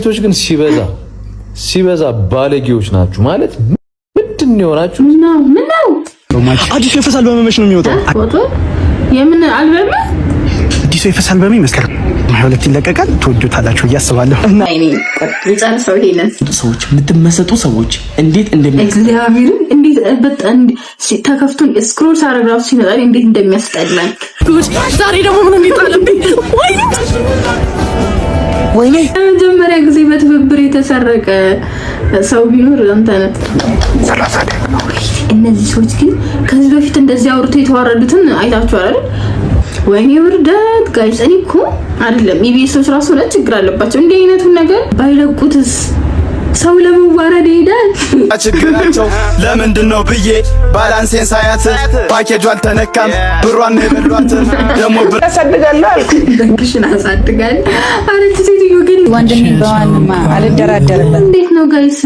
ሴቶች ግን ሲበዛ ሲበዛ ባለጌዎች ናችሁ። ማለት ምንድን ነው የሆናችሁ? ምን ነው? አዲሱ የፈስ አልበም መች ነው የሚወጣው? ፎቶ የምን አልበም? አዲሱ የፈስ አልበም መስከረም 22 ይለቀቃል። ትወዱታላችሁ ብዬ አስባለሁ። እና ጨርሰው ይሄንን ሰዎች የምትመሰጡ ሰዎች እንዴት እንደሚ እግዚአብሔርን እንዴት በጣም ተከፍቶ scroll ሳረግ ራሱ ሲመጣ እንዴት እንደሚያስጠላኝ። ዛሬ ደግሞ ምን እንዲጣለብኝ ወይ ወይኔ ለመጀመሪያ ጊዜ በትብብር የተሰረቀ ሰው ቢኖር አንተ ነህ። እነዚህ ሰዎች ግን ከዚህ በፊት እንደዚህ አውርቶ የተዋረዱትን አይታችኋል አይደል? ወይኔ ውርደት guys። እኔ እኮ አይደለም ኢቢኤሶች ራሱ ሁለት ችግር አለባቸው። እንዲህ አይነቱን ነገር ባይለቁትስ ሰው ለመዋረድ ይሄዳል። ችግራቸው ለምንድን ነው ብዬ balance ኤን ሳያት ፓኬጁ አልተነካም፣ ብሯን ነው የበሏት። ደግሞ ብር አሳድጋለሁ አልኩ። በግሽን አሳድጋለሁ አለች ሴትዮ። ግን ወንድሜ በማንም አልደራደርበት። እንዴት ነው guys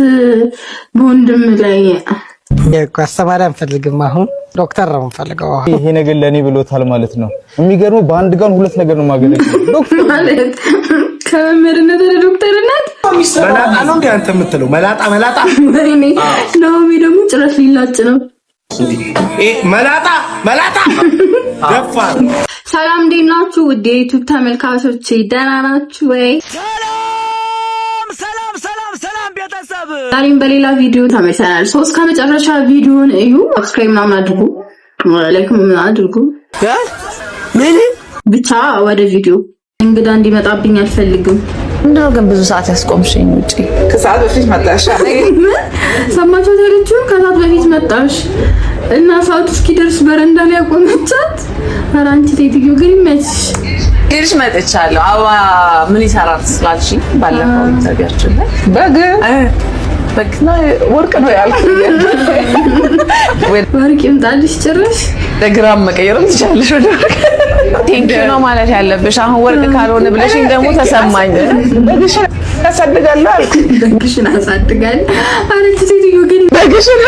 በወንድም ላይ? አስተማሪ አንፈልግም። አሁን ዶክተር ነው የምንፈልገው። ይሄ ነገር ለኔ ብሎታል ማለት ነው። የሚገርመው በአንድ ጋር ሁለት ነገር ነው የማገለግለው። ዶክተር ማለት ከመምህርነት ወደ ዶክተርነት። መላጣ ነው እንዴ አንተ የምትለው? መላጣ መላጣ። ወይኔ ናኦሚ ደግሞ ጭራሽ ሊላጭ ነው። መላጣ መላጣ ደፋር። ሰላም፣ እንዴት ናችሁ? ውድ የ YouTube ተመልካቾቼ ደህና ናችሁ ወይ? ሰላም ሰላም ሰላም ሰላም ቤተሰብ። ዛሬም በሌላ ቪዲዮ ተመልሰናል። So እስከ መጨረሻ ቪዲዮን እዩ። Subscribe ምናምን አድርጉ፣ like ምናምን አድርጉ። ምን ብቻ ወደ ቪዲዮ። እንግዳ እንዲመጣብኝ አልፈልግም። ምንድነው ግን ብዙ ሰዓት ያስቆምሽኝ ውጪ? ከሰዓት በፊት መጣሽ። ሰማችኋት ያለችውን? ከሰዓት በፊት መጣሽ እና ሰዓቱ እስኪደርስ በረንዳ ላይ ያቆመቻት። ኧረ አንቺ ሴትዮ ግን ይመችሽ። ልጅ መጥቻለሁ። አበባ ምን ይሰራል ስላልሽኝ ባለፈው interview ኣችን ላይ በግ በግ ነው ወርቅ ነው ያልኩኝ። ወርቅ ይምጣልሽ ጭራሽ። ለግራም መቀየርም ትችላለሽ ወደ ወርቅ። Thank you ነው ማለት ያለብሽ። አሁን ወርቅ ካልሆነ ብለሽኝ ደግሞ ተሰማኝ። በግሽን አሳድጋለሁ አልኩ። በግሽን አሳድጋለሁ አለች ሴትዮ ግን በግሽን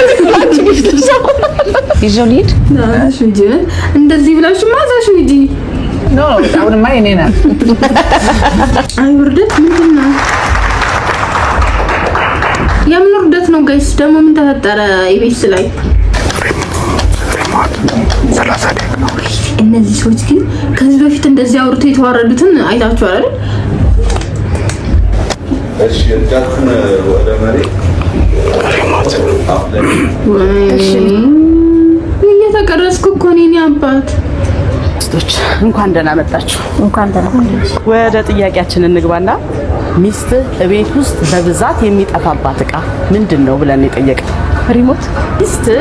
ይዤው ልሂድ። አዛሽ እንጂ እንደዚህ ብላችሁ ማዛሽ እንጂ No፣ አሁንማ የኔ ናት። አይ ውርደት ምንድን ነው? የምን ውርደት ነው guys? ደግሞ ምን ተፈጠረ ኢቢኤስ ላይ? እነዚህ ሰዎች ግን ከዚህ በፊት እንደዚህ አውርቶ የተዋረዱትን አይታችኋል አይደል? እሺ፣ እጃችሁን ወደ መሬት። ወይኔ እየተቀረጽኩ እኮ ነው የእኔ አባት። ሚስቶች እንኳን ደህና መጣችሁ። እንኳን ደህና ወደ ጥያቄያችን እንግባና ሚስትህ እቤት ውስጥ በብዛት የሚጠፋባት እቃ ምንድን ነው ብለን የጠየቅን Remote። ሚስትህ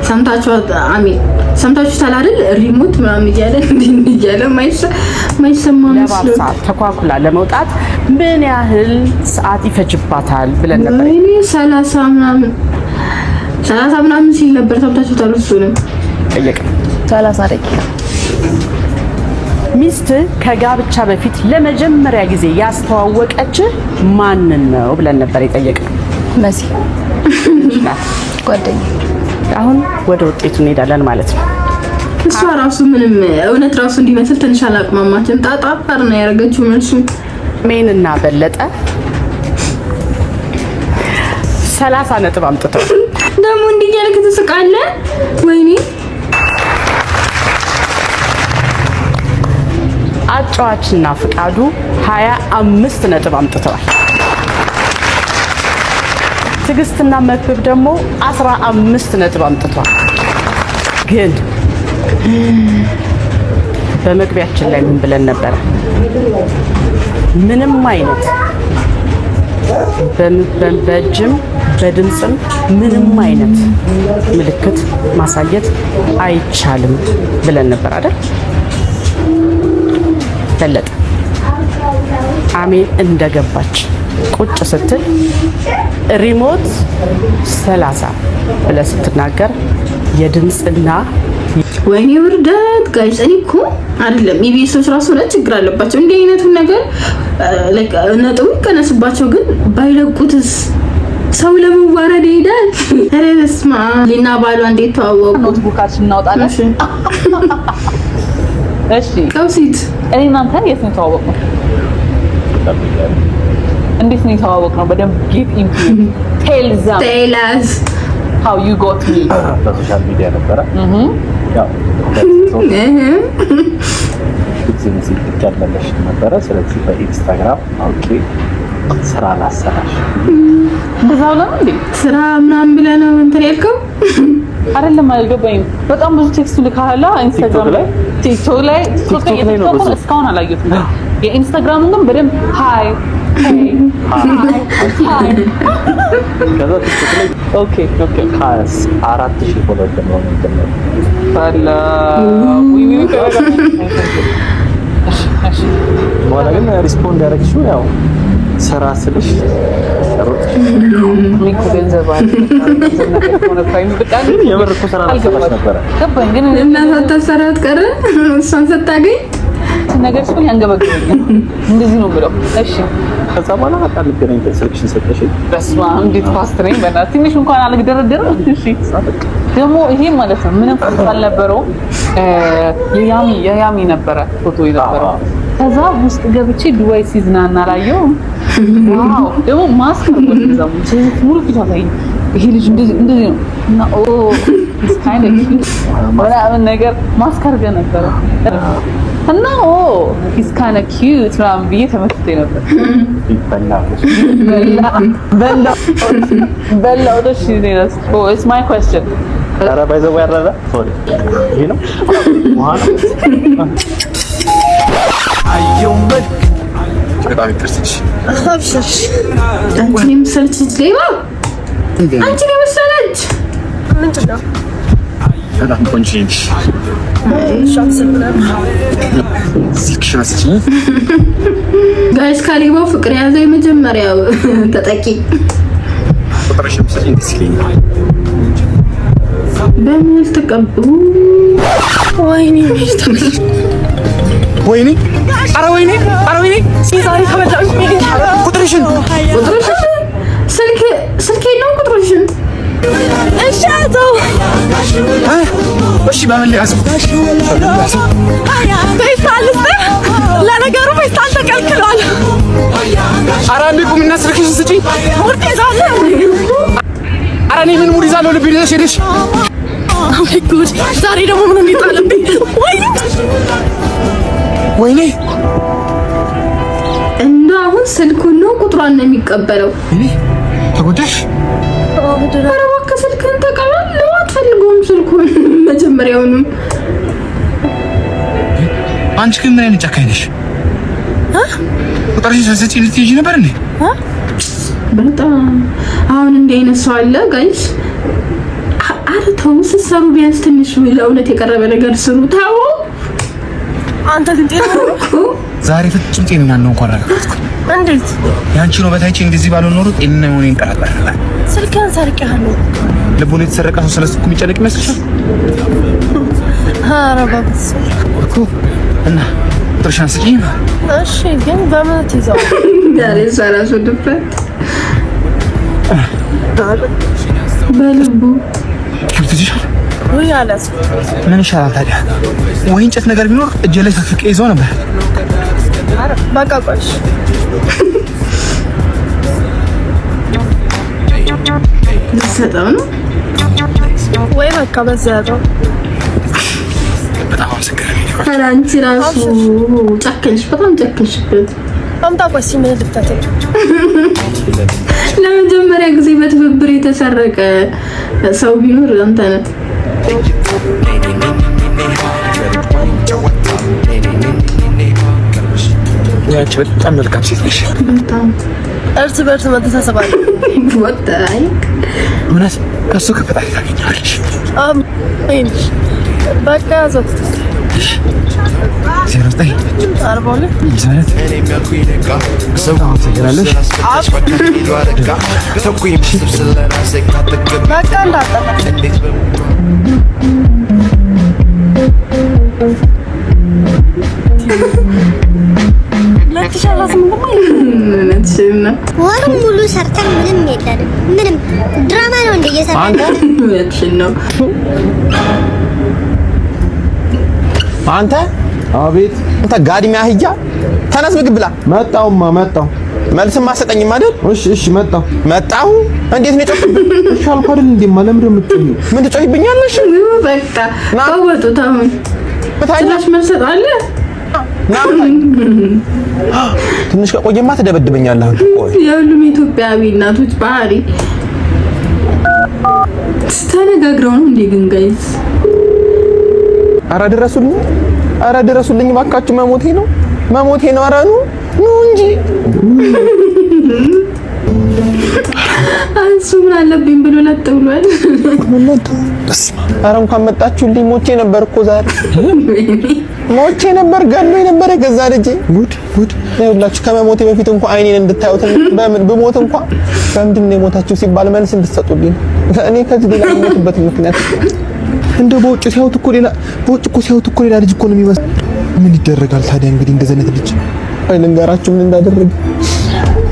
ሰምታችኋት? አሜን፣ ሰምታችሁታል አይደል? Remote ምናምን እያለ እንዲህ እንዲህ እያለ ማይሰማ መስሎ። ለባብሳ ተኳኩላ ለመውጣት ምን ያህል ሰዓት ይፈጅባታል ብለን ነበር። ወይኔ 30 ምናምን 30 ምናምን ሲል ነበር። ሰምታችሁታል? እሱንም ጠየቅን። 30 ደቂቃ። ሚስትህ ከጋብቻ በፊት ለመጀመሪያ ጊዜ ያስተዋወቀችህ ማንን ነው ብለን ነበር የጠየቅን። መሲ። ናት። ጓደኛ። አሁን ወደ ውጤቱ እንሄዳለን ማለት ነው። እሷ ራሱ ምንም እውነት ራሱ እንዲመስል ትንሽ አላቅማማችም። ጣጣ አፋር ነው ያደረገችው መልሱ። ሜን እና በለጠ 30 ነጥብ አምጥተው ደግሞ እንዲህ እያልክ ትስቃለህ። ወይኔ። አጫዋችና ፍቃዱ 25 ነጥብ አምጥተዋል። ትዕግስትና መክብብ ደግሞ 15 ነጥብ አምጥተዋል። ግን በመግቢያችን ላይ ምን ብለን ነበረ? ምንም አይነት በእጅም በድምፅም ምንም አይነት ምልክት ማሳየት አይቻልም ብለን ነበር አይደል? በለጠ አሜን እንደገባች ቁጭ ስትል remote 30 ብለህ ስትናገር የድምፅና ወይኔ ውርደት guys። እኔ እኮ አይደለም ኢቢኤሶች ራሱ ሁለት ችግር አለባቸው። እንዲህ አይነቱን ነገር like ነጥቡ ይቀነስባቸው፣ ግን ባይለቁትስ ሰው ለመዋረድ ይሄዳል። ኧረ በስመ አብ። ሊና ባሏ እንዴት ተዋወቁ? Notebook ኣችን እናውጣለን። እሺ። ቀውሲት። እኔ እናንተ የት ነው የተዋወቅነው? እንዴት ነው የተዋወቅነው? በደንብ get into tell them. Tell us. How you got me. በ social media ነበረ። ያው ጊዜ message ልክ ያልመለስሽ ነበረ። ስለዚህ በኢንስታግራም አውቄ ስራ ላሰራሽ። እንደዛ ብለህ ነው እንዴ? ስራ ምናምን ብለህ ነው እንትን ያልከው? አይደለም፣ አልገባኝም። በጣም ብዙ text ልካላ ኢንስታግራም ላይ፣ ቲክቶክ ላይ። ቲክቶክ ላይ ነው ብዙ። የቲክቶኩን እስካሁን አላየሁትም። የኢንስታግራሙን ግን በደንብ hi, hey, hi, hi. ከዛ ቲክቶክ ላይ okay. ከ4,000 follower ጀምሮ ነው የጀመረው። ባላ ዊ ዊ። እሺ። በኋላ ግን respond ያደረግሽው ያው ስራ ስልሽ ሮጥሽ። እኔ እኮ ገንዘብ አለ፣ ገንዘብ ነገር ከሆነ prime በጣም የምር እኮ ስራ ላሰራሽ ነበረ። ገባኝ ግን እና ሳታሰራት ቀረ እሷን ስታገኝ። ነገር ሲሆን ያንገበግበኛል። እንደዚህ ነው ብለው። እሺ። ከዛ በኋላ በቃ እንገናኝ፣ ስልክሽን ሰጠሽኝ። በስመ አብ፣ እንዴት fast ነኝ! በእናትህ ትንሽ እንኳን አልደረደርም። እሺ፣ ደግሞ ይሄ ማለት ነው ምንም ፎቶ አልነበረውም። የያሚ ነበረ ፎቶ የነበረው። ከዛ ውስጥ ገብቼ ዱባይ ሲዝናና ላየው። Wow፣ ደግሞ ማስክ አድርጓል። እዛ ስለዚህ ሙሉ ፊቱ አሳየኝ። ይሄ ልጅ እንደዚህ እንደዚህ ነው እና oh, it's kind of cute ምናምን ነገር፣ ማስክ አድርገህ ነበረ እና oh, he's kind of cute ምናምን ብዬ ተመችቶኝ ነበር። ይበላ። በላ በላው። እሺ፣ oh, it's my question. ኧረ by the way ያረረ፣ sorry፣ ይሄ ነው ውሃ ነው። በጣም ይቅርትሽ። አንቺን የመሰለች ሌባ፣ አንቺን የመሰለች። ምንድን ነው? በጣም ቆንጆ ነሽ። ስልክሽን አስጪኝ። Guys፣ ከሌባው ፍቅር የያዘው የመጀመሪያው ተጠቂ። ቁጥርሽን ብትሰጪኝ ደስ ይለኛል። በምን ልትቀቡ? ወይኔ! ወይኔ! ኧረ ወይኔ! ኧረ ወይኔ! ዛሬ ተበላሽ። ቁጥርሽን። ቁጥርሽን፣ ስልክ የለውም፣ ቁጥርሽን። እሺ ያዘው። እሺ፣ በምን ልያዘው? ፌስታል ልስጥህ? ለነገሩ ፌስታል ተከልክሏል። ኧረ አንዴ ቁሚና ስልክሽን ስጪኝ። Mood ትይዛለህ? ኧረ እኔ ምን mood ይዛለሁ? ልቤን ይዘሽ ሄደሽ። ወይ ጉድ! ዛሬ ደግሞ ምን እንዲጣልብኝ? ወይኔ! ወይኔ! እንደ አሁን ስልኩን ነው ቁጥሯን ነው የሚቀበለው? እኔ ተጎዳሽ? ኧረ እባክህ ስልክህን ተቀበል። ነው አትፈልገውም ስልኩን መጀመሪያውንም። አንቺ ግን ምን አይነት ጨካኝ ነሽ? ቁጥርሽን ሳትሰጪኝ ልትሄጂ ነበር እንዴ? በጣም አሁን እንዲህ አይነት ሰው አለ guys። ኧረ ተው፣ ስትሰሩ ቢያንስ ትንሽ ለእውነት የቀረበ ነገር ስሩ። ተው። አንተ ግን ጤና ዛሬ ፍጹም ጤነኛ እንደሆንኩ አረጋገጥኩኝ። እንዴት? የአንቺን ውበት አይቼ እንደዚህ ባልሆን ኖሮ ጤነኛ መሆኔን እጠራጠራለሁ። ስልክህን ሰርቄሃለሁ። ልቡን የተሰረቀ ሰው ስለ ስልኩ የሚጨነቅ ይመስልሻል? ኧረ በፍፁም። እኮ እና ቁጥርሽን ስጪኝ። እሺ፣ ግን በምን ትይዘው? ዛሬ እሷ ራሱ ድፍረት በልቡ። ክብት ይሻል። ውይ፣ አልያዝኩም። ምን ይሻላል ታዲያ? ወይ እንጨት ነገር ቢኖር እጄ ላይ ፈፍቄ ይዘው ነበር። በቃ ቆይ እሺ። ልትሰጠው ነው። ወይ በቃ በዛ ያዘው። በጣም አመሰግናለሁ። ኧረ አንቺ ራሱ ጨክንሽ፣ በጣም ጨክንሽበት። አምጣ፣ ቆይ እስኪ ምን ልክተት? ለመጀመሪያ ጊዜ በትብብር የተሰረቀ ሰው ቢኖር አንተ ነህ። ያንቺ በጣም መልካም ሴት ነሽ። በጣም። እርስ በእርስ መተሳሰብ አለ። What the heck? እውነት ከእሱ ከፈጣሪ ታገኘዋለሽ። አሜን። በቃ ያዘው። 09 42 02። በጣም አመሰግናለሽ። በቃ እንዳጠፋ። እውነትሽን ነው። ወሩን ሙሉ ሰርተን ምንም የለንም። ምንም ድራማ ነው እንደ እየሰራን። እውነትሽን ነው። አንተ። አቤት። አንተ ጋድሚ አህያ፣ ተነስ ምግብ ብላ። መጣውማ መጣው። መልስም አሰጠኝም አይደል? እሺ እሺ፣ መጣሁ መጣሁ። እንዴት ነው የጮህብኝ? እሺ አልኩህ አይደል? እንዴ ለምንድን ነው የምትጮሂው? ምን ትጮሂብኛለሽ? በቃ ቀወጡት። አሁን ትንሽ መልስ አለ። ትንሽ ከቆየማ ትደበድበኛለህ። ቆይ የሁሉም ኢትዮጵያዊ እናቶች ባህሪ ተነጋግረው ነው እንዴ? ግን guys ኧረ ድረሱልኝ! ኧረ ድረሱልኝ እባካችሁ! መሞቴ ነው መሞቴ ነው! ኧረ ኑ ኑ እንጂ። እሱ ምን አለብኝ ብሎ ለጥ ብሏል። ኧረ እንኳን መጣችሁልኝ። ሞቼ ነበር እኮ ዛሬ ሞቼ ነበር። ገሎ ነበር የገዛ ልጄ። ጉድ ጉድ! ይኸውላችሁ ከመሞቴ በፊት እንኳን አይኔን እንድታዩት በምን ብሞት እንኳን በምንድን ነው የሞታችሁ ሲባል መልስ እንድትሰጡልኝ። እኔ ከዚህ ሌላ የሞትበት ምክንያት እንደው በውጭ ሲያዩት እኮ ሌላ በውጭ እኮ ሲያዩት እኮ ሌላ ልጅ እኮ ነው የሚመስል። ምን ይደረጋል ታዲያ እንግዲህ እንደዚህ አይነት ልጅ። ቆይ ልንገራችሁ ምን እንዳደረገ።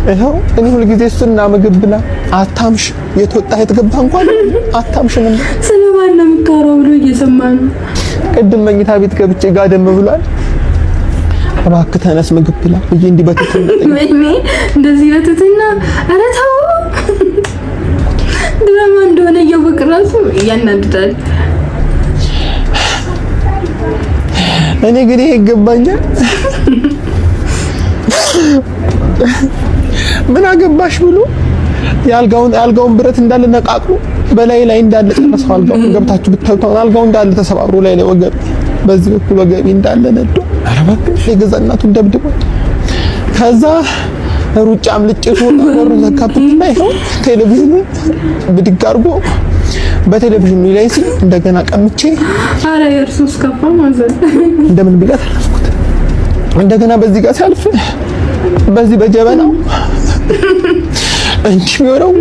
ይኸው እኔ ሁልጊዜ እሱና ምግብ ብላ አታምሽ፣ የት ወጣህ የት ገባህ እንኳን አታምሽ። ምን ስለማን ነው የምታወራው ብሎ እየሰማ ነው። ቅድም መኝታ ቤት ገብቼ ጋደም ብሏል። እባክህ ተነስ ምግብ ብላ ብዬ እንዲህ በትትና ወይኔ እንደዚህ በትትና፣ ኧረ ተው፣ ድራማ እንደሆነ እያወቅ ራሱ ያናድዳል። እኔ ግን ይሄ ይገባኛል። ምን አገባሽ ብሎ የአልጋውን ብረት እንዳለ ነቃቅሎ በላይ ላይ እንዳለ ጨርሰው። አልጋውን ገብታችሁ ብታዩት አሁን አልጋው እንዳለ ተሰባብሮ ላይ ላይ ወገብ በዚህ በኩል ወገቢ እንዳለ ነዶ። ኧረ እባክሽ የገዛ እናቱን ደብድቧል። ከዛ ሩጫ አምልጬ ስወጣ በሩን ዘጋብኝና ይኸው ቴሌቪዥኑን ብድግ አድርጎ በቴሌቪዥኑ ላይ ሲል እንደገና ቀምቼ ኧረ የእርሱስ ከፋ ማዘን። እንደምን ብዬ ተረፍኩት። እንደገና በዚህ ጋር ሲያልፍ በዚህ በጀበናው እንዲህ ቢሆነው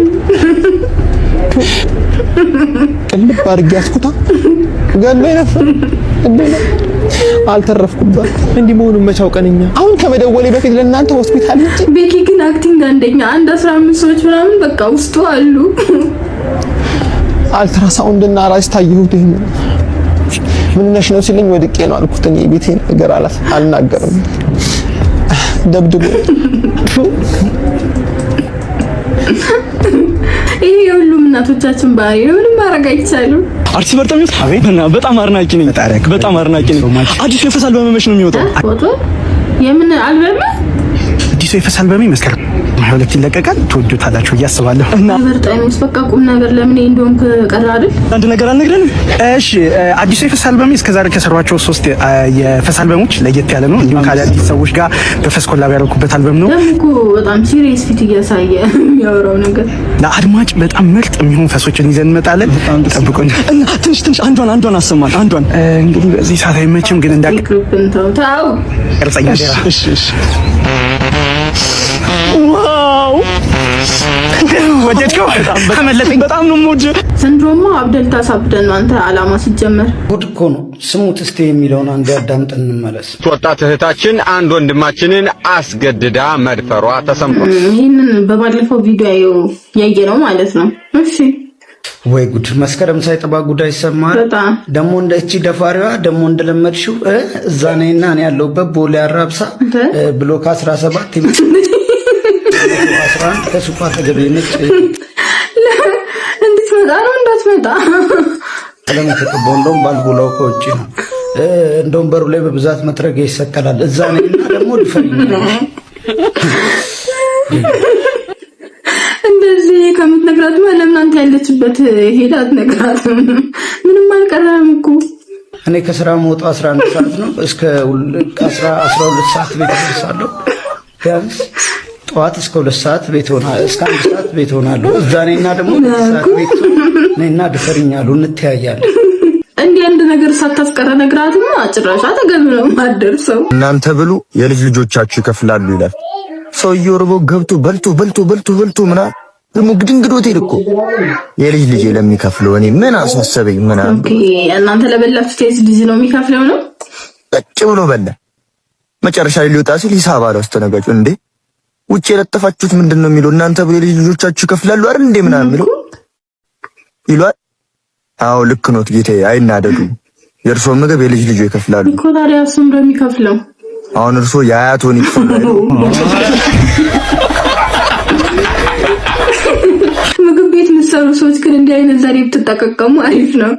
ቅልብ አድርጌ ያስኩታ ገሎ ነበር። እንዴ አልተረፍኩበት። እንዲህ መሆኑን መች አውቀን እኛ። አሁን ከመደወሌ በፊት ለእናንተ ሆስፒታል ሂጅ ቤኪ ግን acting አንደኛ። አንድ 15 ሰዎች ምናምን በቃ ውስጡ አሉ። አልትራሳውንድ እና ራጅ ታየሁት። ይሄን ምን ነሽ ነው ሲለኝ ወድቄ ነው አልኩት። እኔ የቤቴን ነገር አልናገርም። ደብድቦ ይሄ የሁሉም እናቶቻችን ባህሪ ነው። ምንም ማድረግ አይቻልም። አርቲስት በርጠሚዎስ በጣም አድናቂ ነኝ። በጣም አድናቂ ነኝ። አዲሱ የፈስ አልበም መች ነው የሚወጣው? ፎቶ የምን አልበም? አዲሱ የፈስ አልበሜ መስከረም 22 ይለቀቃል። ትወዱታላችሁ ብዬ አስባለሁ። እና በርጠሚዎስ በቃ ቁም ነገር ለምን እንደሆንክ ቀረ አይደል? አንድ ነገር አልነግረንም? እሺ፣ አዲሱ የፈስ አልበሜ እስከዛሬ ከሰሯቸው ሶስት የፈስ አልበሞች ለየት ያለ ነው። እንዲሁም ከአዳዲስ ሰዎች ጋር በፈስ collab ያደረኩበት አልበም ነው። ደግሞ እኮ በጣም serious ፊት እያሳየ የሚያወራው ነገር ለአድማጭ በጣም ምርጥ የሚሆን ፈሶችን ይዘን እንመጣለን። ጠብቁን። እና ትንሽ ትንሽ አንዷን አንዷን አሰማን አንዷን። እንግዲህ በዚህ ሰዓት አይመችም፣ ግን እንዳቀርጸኛ ይቅርብን። ተው ተው። እሺ እሺ። Wow ወደድከው? አመለጠኝ። በጣም ነው የምወደው። ዘንድሮማ አብደል ታሳብደን ነው አንተ አላማ ሲጀመር። ጉድ እኮ ነው። ስሙት እስቲ የሚለውን አንድ አዳምጠን እንመለስ። ወጣት እህታችን አንድ ወንድማችንን አስገድዳ መድፈሯ ተሰምቷል። ይህንን በባለፈው ቪዲዮ ያየ ነው ማለት ነው። እሺ ወይ ጉድ! መስከረም ሳይጠባ ጉድ ይሰማል። በጣም ደግሞ እንደ እቺ ደፋሪዋ ደግሞ እንደለመድሽው እዛ ነይና እኔ ያለሁበት ቦሌ አራብሳ ብሎክ 17 11 ከሱቋ አጠገብ ነጭ እንድትመጣ ነው እንዳትመጣ ቀለም የተቀባው እንደውም ባልቦላው ከውጭ ነው። እንደውም በሩ ላይ በብዛት መጥረጊያ ይሰቀላል። እዛ ነይና ደግሞ ድፈሪኝ። እንደዚህ ከምትነግራት ለምን አንተ ያለችበት ሄዳ አትነግራትም? ምንም አልቀረም እኮ። እኔ ከስራ መውጣው 11 ሰዓት ነው። እስከ 12 ሰዓት ቤት ደርሳለሁ። ቢያንስ ጠዋት እስከ 2 ሰዓት ቤት ሆና እስከ 1 ሰዓት ቤት ሆናለሁ። እዛ ነይና ደግሞ 2 ሰዓት ቤት ነይና ድፈሪኝ አሉ። እንተያያለን። እንዲህ አንድ ነገር ሳታስቀረ ነግራትማ ጭራሽ አጠገብ ነው የማትደርሰው። እናንተ ብሉ የልጅ ልጆቻችሁ ይከፍላሉ ይላል ሰውየው። ርቦ ገብቶ በልቶ በልቶ በልቶ በልቶ ምናምን ደግሞ ግድንግድ ሆቴል እኮ የልጅ ልጄ ለሚከፍለው እኔ ምን አሳሰበኝ ምናምን። Okay እናንተ ለበላችሁት የልጅ ልጅ ነው የሚከፍለው ነው። ቀጭ ብሎ በላ። መጨረሻ ላይ ሊወጣ ሲል ሂሳብ አለው አስተናጋጁ። እንዴ ውጭ የለጠፋችሁት ምንድን ነው የሚለው? እናንተ ብሎ የልጅ ልጆቻችሁ ይከፍላሉ አይደል እንዴ ምናምን የሚለው ይሏል። አዎ ልክ ኖት ጌታዬ፣ አይናደዱ። የእርሶ ምግብ የልጅ ልጆ ይከፍላሉ እኮ። ታዲያ እሱም ነው የሚከፍለው። አሁን እርሶ የአያቶን ይክፈሉ። ሰዎች ግን እንዲህ አይነት ዘዴ ብትጠቀቀሙ አሪፍ ነው።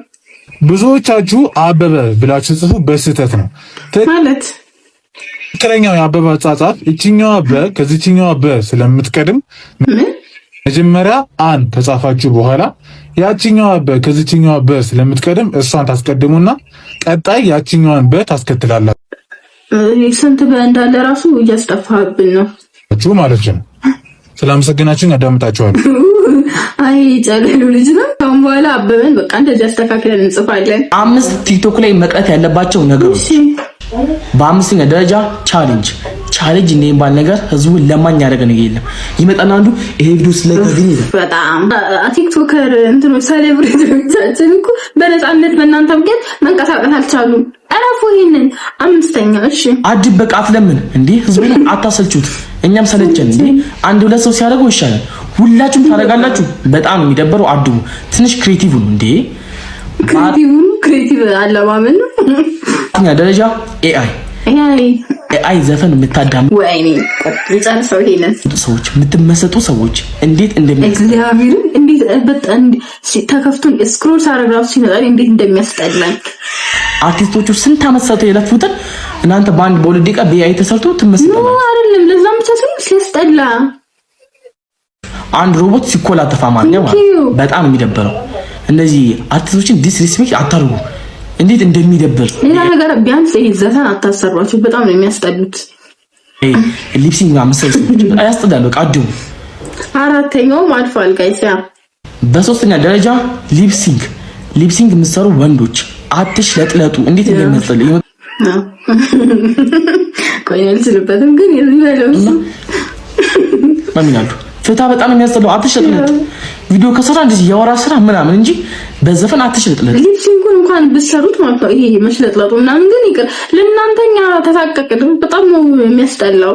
ብዙዎቻችሁ አበበ ብላችሁ ጽፉ በስህተት ነው ማለት። ትክክለኛው የአበበ አጻጻፍ እችኛዋ በ ከዚችኛዋ በ ስለምትቀድም መጀመሪያ አን ከጻፋችሁ በኋላ ያችኛዋ በ ከዚችኛዋ በ ስለምትቀድም እሷን ታስቀድሙና ቀጣይ ያችኛዋን በ ታስከትላላችሁ ስንት በ እንዳለ ራሱ እያስጠፋብን ነው ማለት ነው። ስላመሰግናችሁኝ አዳምጣችኋለሁ። አይ ጨለሉ ልጅ ነው። ካሁን በኋላ አበበን በቃ እንደዚህ አስተካክለን እንጽፋለን። አምስት ቲክቶክ ላይ መቅረት ያለባቸው ነገሮች። በአምስተኛ ደረጃ challenge። Challenge የሚባል ነገር ህዝቡን ለማኝ ያደረገ ነገር የለም። ይመጣና አንዱ ይሄ ቪዲዮ ስለተገኘ በጣም TikToker እንትኖች celebrity ዎቻችን እኮ በነፃነት በእናንተ ምክንያት መንቀሳቀስ አልቻሉም። እረፉ። ይሄንን አምስተኛ እሺ፣ አድብ በቃ አትለምን እንዴ፣ ህዝቡን አታሰልቹት። እኛም ሰለቸን እንዴ። አንድ ሁለት ሰው ሲያደርገው ይሻላል። ሁላችሁም ታደርጋላችሁ። በጣም የሚደበረው አድቡ። ትንሽ creative ነው እንዴ። Creative creative አለማመን ነው። ደረጃ AI። AI ዘፈን የምታዳምጡ ወይኔ ጨርሰው ይሄንን ሰዎች፣ የምትመሰጡ ሰዎች እንዴት እንደሚ እግዚአብሔርን እንዴት በጣም ተከፍቶን scroll ሳረግ ራሱ ሲመጣ እንዴት እንደሚያስጠላኝ። አርቲስቶቹ ስንት ዓመት ሰርተው የለፉትን እናንተ በአንድ በሁለት ደቂቃ በ AI ተሰርቶ ትመሰጣላችሁ። No አይደለም፣ ለዛም ብቻ ሳይሆን ሲያስጠላ አንድ ሮቦት ሲኮላተፍ አማርኛ ማለት በጣም የሚደብረው። እነዚህ አርቲስቶችን disrespect አታርጉ። እንዴት እንደሚደብር። ሌላ ነገር ቢያንስ ይሄ ዘፈን አታሰሯቸው፣ በጣም ነው የሚያስጠሉት። Lip sync ምናምን ሰዎች ያስጠላል። በቃ አድቡ። አራተኛውም አልፏል guys። Yeah። በሶስተኛ ደረጃ lip sync። Lip sync የምትሰሩ ወንዶች አትሽለጥለጡ። እንዴት እንደሚያስጠላ። ቆይ አልችልበትም፣ ግን ይበለው እሱ ይላሉ። ፍታ በጣም የሚያስጠላው። አትሽለጥለጥ። ቪዲዮ ከሰራ እንደዚህ ያወራ ስራ ምናምን እንጂ በዘፈን አትሽለጥለጥ። Lip sync ኡን እንኳን ብትሰሩት ማለት ነው። ይሄ መሽለጥለጡ ምናምን ግን ይቅር። ለእናንተኛ ተሳቀቅን። በጣም ነው የሚያስጠላው።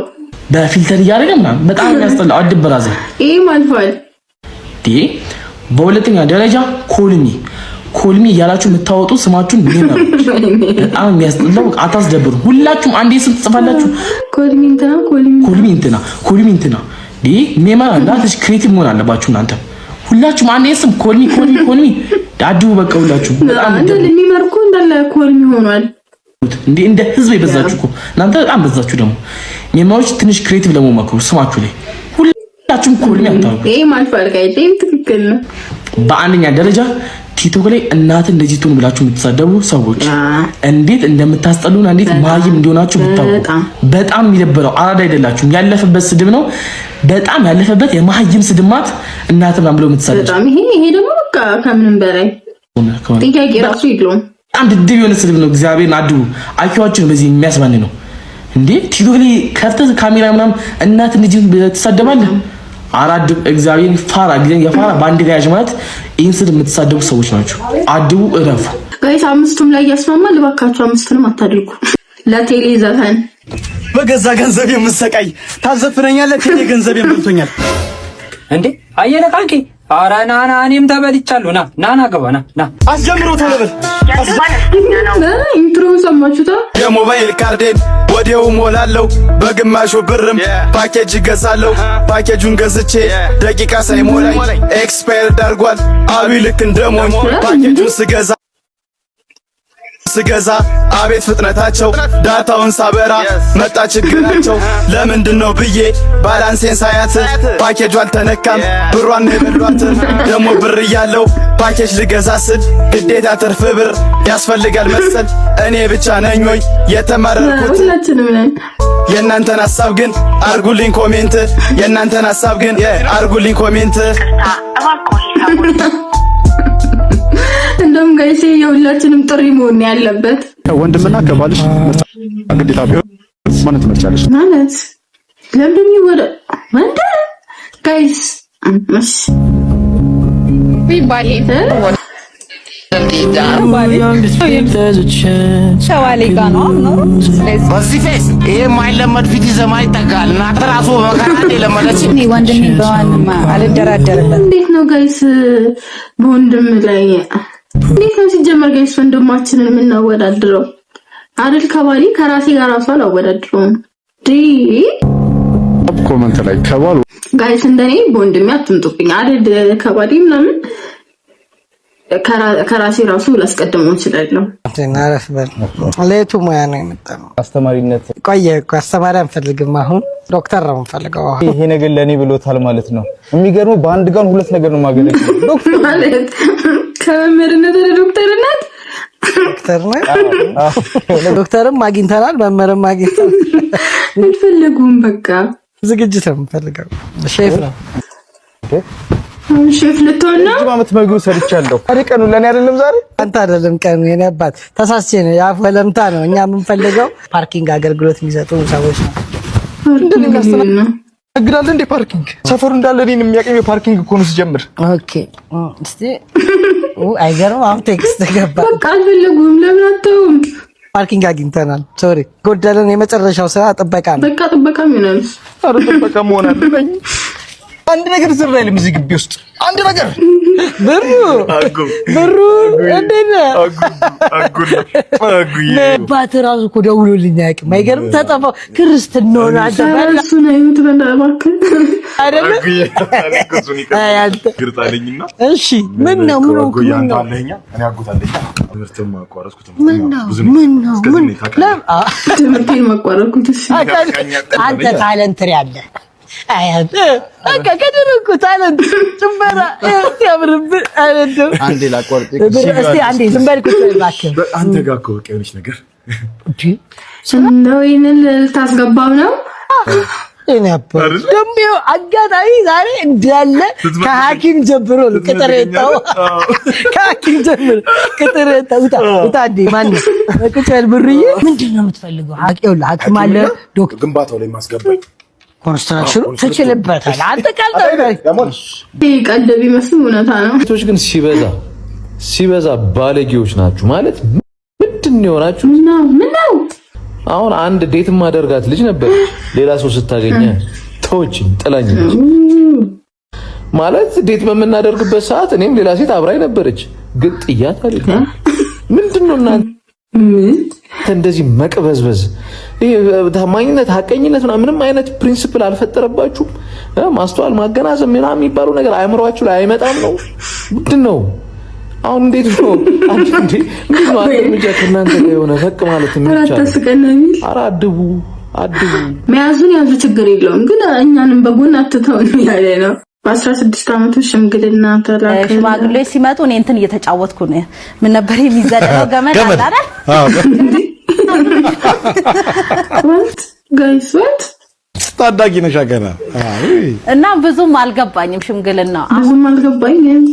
በ filter እያደረገ ምናምን በጣም የሚያስጠላው። አድበራዘ ይሄም አልፏል። በሁለተኛ ደረጃ call me call me እያላችሁ የምታወጡ ስማችሁን ምን በጣም የሚያስጠላው። አታስደብሩ። ሁላችሁም አንዴ ስም ትጽፋላችሁ። Call me እንትና call me Call me እንትና call me እንትና ሜማ እናትሽ creative መሆን አለባችሁ እናንተ። ሁላችሁም አንዴ ስም call me call me call me አድቡ በቃ ሁላችሁ በጣም የሚመርኩ እንዳለ call me ሆኗል። እንዴ እንደ ህዝብ የበዛችሁ እኮ እናንተ በጣም በዛችሁ። ደግሞ ሜማዎች ትንሽ creative ለመሞከሩ ስማችሁ ላይ ሁላችሁም call me አታርጉ። ይሄም አልፏል። ጋይጤም ትክክል ነው። በአንደኛ ደረጃ ቲክቶክ ላይ እናት እንደዚህ ትሁን ብላችሁ የምትሳደቡ ሰዎች እንዴት እንደምታስጠሉና እንዴት መሀይም እንደሆናችሁ ብታውቁ በጣም የሚደብረው። አራዳ አይደላችሁም። ያለፈበት ስድብ ነው። በጣም ያለፈበት የመሀይም ስድማት እናት ምናምን ብለው የምትሳደቡ በጣም ይሄ ደግሞ በቃ ከምንም በላይ ጥያቄ ራሱ የለውም። በጣም ድድብ የሆነ ስድብ ነው። እግዚአብሔርን አድቡ። አይኪዋችሁ በዚህ የሚያስባን ነው እንዴ? ቲክቶክ ላይ ከፍተህ ካሜራ ምናምን እናት እንደዚህ ትሳደባለህ። አራድብ እግዚአብሔር ፋራ ጊዜ የፋራ ባንዲራ ያዥ ማለት ይህን ስድብ የምትሳደቡ ሰዎች ናቸው። አድቡ፣ እረፉ። Guys አምስቱም ላይ ያስማማል። እባካችሁ አምስቱንም አታድርጉ። ለቴሌ ዘፈን በገዛ ገንዘብ የምሰቃይ ታዘፍነኛለህ። ቴሌ ገንዘብ በልቶኛል እንዴ አየለ ቃልኪ ኧረ ና ና፣ እኔም ተበልቻለሁ። ና ና ና ግባ ና ና አስጀምሮ ቶሎ በል። Intro ሰማችሁታ? የሞባይል ካርዴን ወዲያው ሞላለው፣ በግማሹ ብርም ፓኬጅ እገዛለሁ። ፓኬጁን ገዝቼ ደቂቃ ሳይሞላኝ expire አድርጓል አሉ ልክ እንደሞኝ። ፓኬጁን ስገዛ አቤት ፍጥነታቸው፣ data ውን ሳበራ መጣ ችግራቸው። ለምንድን ነው ብዬ balance ኤን ሳያት ፓኬጁ አልተነካም፣ ብሯን ነው የበሏት። ደግሞ ብር እያለው ፓኬጅ ልገዛ ስል ግዴታ ትርፍ ብር ያስፈልጋል መሰል። እኔ ብቻ ነኝ ወይ የተማረርኩት? ሁላችንም ነን። የእናንተን ሀሳብ ግን አርጉልኝ comment። የእናንተን ሀሳብ ግን አርጉልኝ comment። እንደውም guys የሁላችንም ጥሪ መሆን ያለበት። ከወንድምና ከባልሽ ምርጫ ግዴታ ቢሆን ማንን ትመርጫለሽ? ማለት ለምንድን ወደ ወንድ guys? እሺ ባሌ ከባሌ ጋር ነው የምኖረው። ስለዚህ በዚህ face ይሄ የማይለመድ ፊት ይዘህ ማን ይጠጋል? እናትህ ራሱ በመከራ እንደ የለመደች። እኔ ወንድሜ በማንም አልደራደርበትም። እንዴት ነው guys በወንድም ላይ እንዴት ነው ሲጀመር guys ወንድማችንን የምናወዳድረው? አይደል ከባሌ ከራሴ ጋር ራሱ አላወዳድረውም። ዲ Comment ላይ ከባል Guys እንደኔ በወንድሜ አትምጡብኝ። አይደል ከባሌ ምናምን ከራሴ ራሱ ላስቀድመው እችላለሁ። አረፍ በል። ለየቱ ሙያ ነው የመጣነው? አስተማሪነት። ቆየ እኮ፣ አስተማሪ አንፈልግም። አሁን ዶክተር ነው የምንፈልገው። ይሄ ነገር ለእኔ ብሎታል ማለት ነው። የሚገርመው በአንድ ጋር ሁለት ነገር ነው የማገለግለው። ማለት ከመምህርነት ወደ ዶክተርነት። ዶክተር ነህ። ዶክተርም አግኝተናል፣ መምህርም አግኝተናል። አልፈለጉም በቃ። ዝግጅት ነው የምንፈልገው። ሼፍ ነው። ሼፍ ልትሆን ነው? ረጅም ዓመት ምግብ ሰርቻለሁ። ዛሬ ቀኑ ለእኔ አይደለም ዛሬ። አንተ አይደለም ቀኑ የኔ አባት፣ ተሳስቼ ነው። የአፍ ወለምታ ነው። እኛ የምንፈልገው parking አገልግሎት የሚሰጡ ሰዎች ነው። ያስተናግዳል እንዴ parking? ሰፈሩ እንዳለ እኔን የሚያቀኝ የ parking እኮ ነው ስጀምር። Okay፣ እስቲ አይገርም። አሁን text ገባ። በቃ አልፈለጉም። ለምን አተውም? Parking አግኝተናል። Sorry፣ ጎደለን። የመጨረሻው ስራ ጥበቃ ነው። በቃ ጥበቃም ይሆናል። ኧረ ጥበቃ መሆን አለብኝ። አንድ ነገር ዝር አይልም እዚህ ግቢ ውስጥ አንድ ነገር። ብሩ ብሩ፣ እንዴት ነህ? አባትህ እራሱ እኮ ደውሎልኝ አያውቅም። አይገርም። ተጠፋው ክርስትና ሆነ አንተ በላ እሱን አይሁት በላ እባክህ። አይደለ? አይ አንተ። እሺ፣ ምን ነው ምን ሆንክ? ምን ነው ምን ነው ምን ነው ምን ትምህርቴን ማቋረጥኩት። እሺ። አንተ talent ያለ፣ አይ አንተ በቃ ከድሮ እኮ talent ጭፈራ ሲያምርብህ አይደለም። አንዴ ላቋርጥ። እስቲ አንዴ ዝም በል ቁጭ በል እባክህ። አንተ ጋር እኮ በቃ የሆነች ነገር እንደው ይሄንን ልታስገባው ነው? እኔ አባት ደግሞ ይኸው አጋጣሚ ዛሬ እንዳለ ከሐኪም ጀምሮ ነው ቅጥር የወጣው። ከሐኪም ጀምሮ ቅጥር የወጣው። ውጣ ውጣ። እንዴ ማነው? ቁጭ በል ብሩዬ። ምንድን ነው የምትፈልገው? ይኸውልህ ሐኪም አለ፣ ዶክተር ግንባታው ላይ ማስገባኝ። Construction ኑ ትችልበታል። አንተ ካልተባይ ይሄ ቀልድ ቢመስልም እውነታ ነው። ሴቶች ግን ሲበዛ ሲበዛ ባለጌዎች ናችሁ። ማለት ምንድን ነው የሆናችሁ? ምን ነው? አሁን አንድ date ማደርጋት ልጅ ነበረች። ሌላ ሰው ስታገኘ ተወችኝ፣ ጥላኝ ሄደች። ማለት date በምናደርግበት ሰዓት እኔም ሌላ ሴት አብራኝ ነበረች፣ ግን ጥያት አልሄድኩም። ምንድን ነው እናንተ እንደዚህ መቅበዝበዝ? ይሄ ታማኝነት፣ ሀቀኝነት ምንም አይነት principle አልፈጠረባችሁም? ማስተዋል፣ ማገናዘብ ምናምን የሚባለው ነገር አእምሯችሁ ላይ አይመጣም ነው? ምንድን ነው አሁን? እንዴት ነው አንዴ እንዴት ነው አንድ እርምጃ ከእናንተ ጋር የሆነ ፈቅ ማለት የሚቻለው? ኧረ አድቡ አድቡ። መያዙን ያዙ፣ ችግር የለውም ግን እኛንም በጎን አትተውን ያለ ነው። በ16 ዓመቱ ሽምግልና ተላከ። ሽማግሌዎች ሲመጡ እኔ እንትን እየተጫወትኩ ነው። ምን ነበር የሚዘለለው ገመድ አለ አይደል? What guys, what? ታዳጊ ነሽ ገና። እና ብዙም አልገባኝም ሽምግልና። ብዙም አልገባኝም።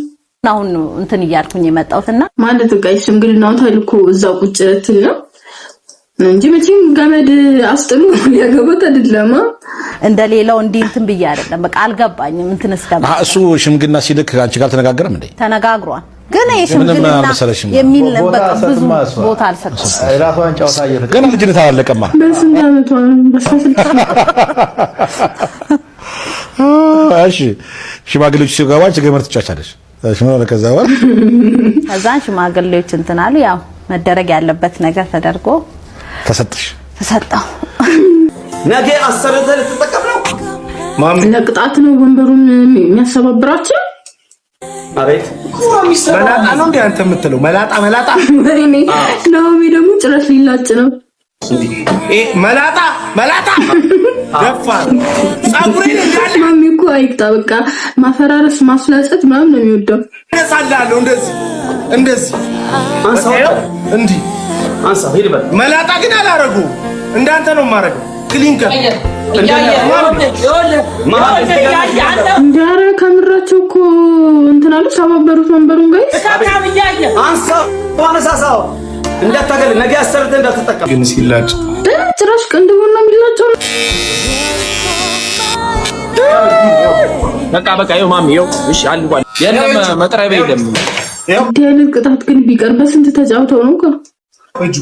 አሁን ነው እንትን እያልኩኝ የመጣሁትና ማለት guys፣ ሽምግልናው ተልኮ እዛው ቁጭ ልትል ነው እንጂ መቼም ገመድ አስጥሎ ሊያገባት አይደለማ። እንደሌላው እንዲህ እንትን ብዬ አይደለም። በቃ አልገባኝም እንትን እስከ እሱ ሽምግልና ሲልክ አንቺ ጋር አልተነጋገረም እንዴ? ተነጋግሯል። ግን ምንም የሽምግልና አልመሰለሽም? የሚል በቃ ብዙ ቦታ አልሰጠም። ራሷን ጨዋታ ገና ልጅነት አላለቀማ። በስንት ዓመቷ ነው? በ16። እሺ፣ ሽማግሌዎች ሲገባ አንቺ ገመድ ትጫቻለሽ። እሺ፣ ምን ሆነ ከዛ በኋላ? ከዛን ሽማግሌዎች እንትን አሉ። ያው መደረግ ያለበት ነገር ተደርጎ ተሰጥሽ? ተሰጠው። ነገ አሰርተህ ልትጠቀም ነው። ለቅጣት ነው ወንበሩን የሚያሰባብራቸው። አቤት። መላጣ ነው እንዴ አንተ የምትለው? መላጣ መላጣ። ወይኔ ናኦሚ ደግሞ ጭራሽ ሊላጭ ነው። መላጣ መላጣ ደፋር ጸጉሬን እንዳለ ማሚ እኮ አይቅጣ፣ በቃ ማፈራረስ ማስላጨት ምናምን ነው የሚወደው። እነሳልሃለሁ እንደዚህ እንደዚህ። አንሳው። እንዲህ አንሳው፣ ሂድ በል። መላጣ ግን አላረጉም። እንዳንተ ነው የማረገው። ክሊንከር እንዲያረ ከምራቸው እኮ እንትን አሉ፣ ሰባበሩት ወንበሩን guys። አንሳው፣ አነሳሳው፣ እንዳታገል፣ ነገ አሰርተህ እንዳትጠቀም። ግን ሲላጭ ጭራሽ ቅንድቡን ነው የሚላጨው። በቃ በቃ፣ ይኸው ማሚ፣ ይኸው እሺ፣ አልቋል። የለም መጥረቢያ የለም። እንዲህ አይነት ቅጣት ግን ቢቀር፣ በስንት ተጫውተው ነው እኮ። እጁ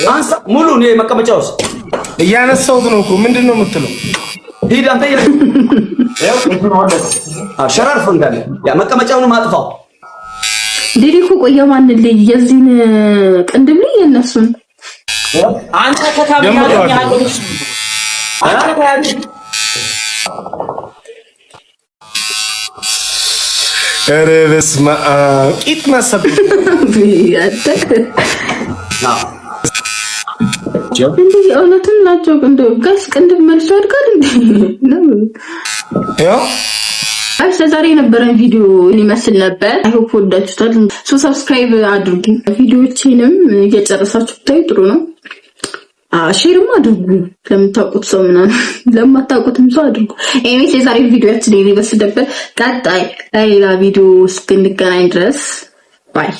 አንሳ ሙሉ እኔ መቀመጫ ውስጥ እያነሳሁት ነው እኮ፣ ምንድን ነው የምትለው? ሂድ አንተ። ሸራርፍ እንዳለ ያ መቀመጫውንም አጥፋው። ዴዲ እኮ ቆየ። ማንን ልይ? የዚህን ቅንድብ ልይ የእነሱን? አንተ ኧረ በስመ አብ፣ ቂጥ መሰብ። እንዴ፣ እውነትም ናቸው። ቅንድብ guys፣ ቅንድብ መልሶ ያድጋል እንዴ ነው? Guys፣ ለዛሬ የነበረን ቪዲዮ ይመስል ነበር። I hope ወዳችሁታል። So subscribe አድርጉ። ቪዲዮዎቼንም እየጨረሳችሁ ብታዩ ጥሩ ነው። Share ም አድርጉ ለምታውቁት ሰው ምናምን፣ ለማታውቁትም ሰው አድርጉ። Anyways፣ የዛሬ ቪዲዮአችን ይመስል ነበር። ቀጣይ ለሌላ ቪዲዮ እስክንገናኝ ድረስ bye።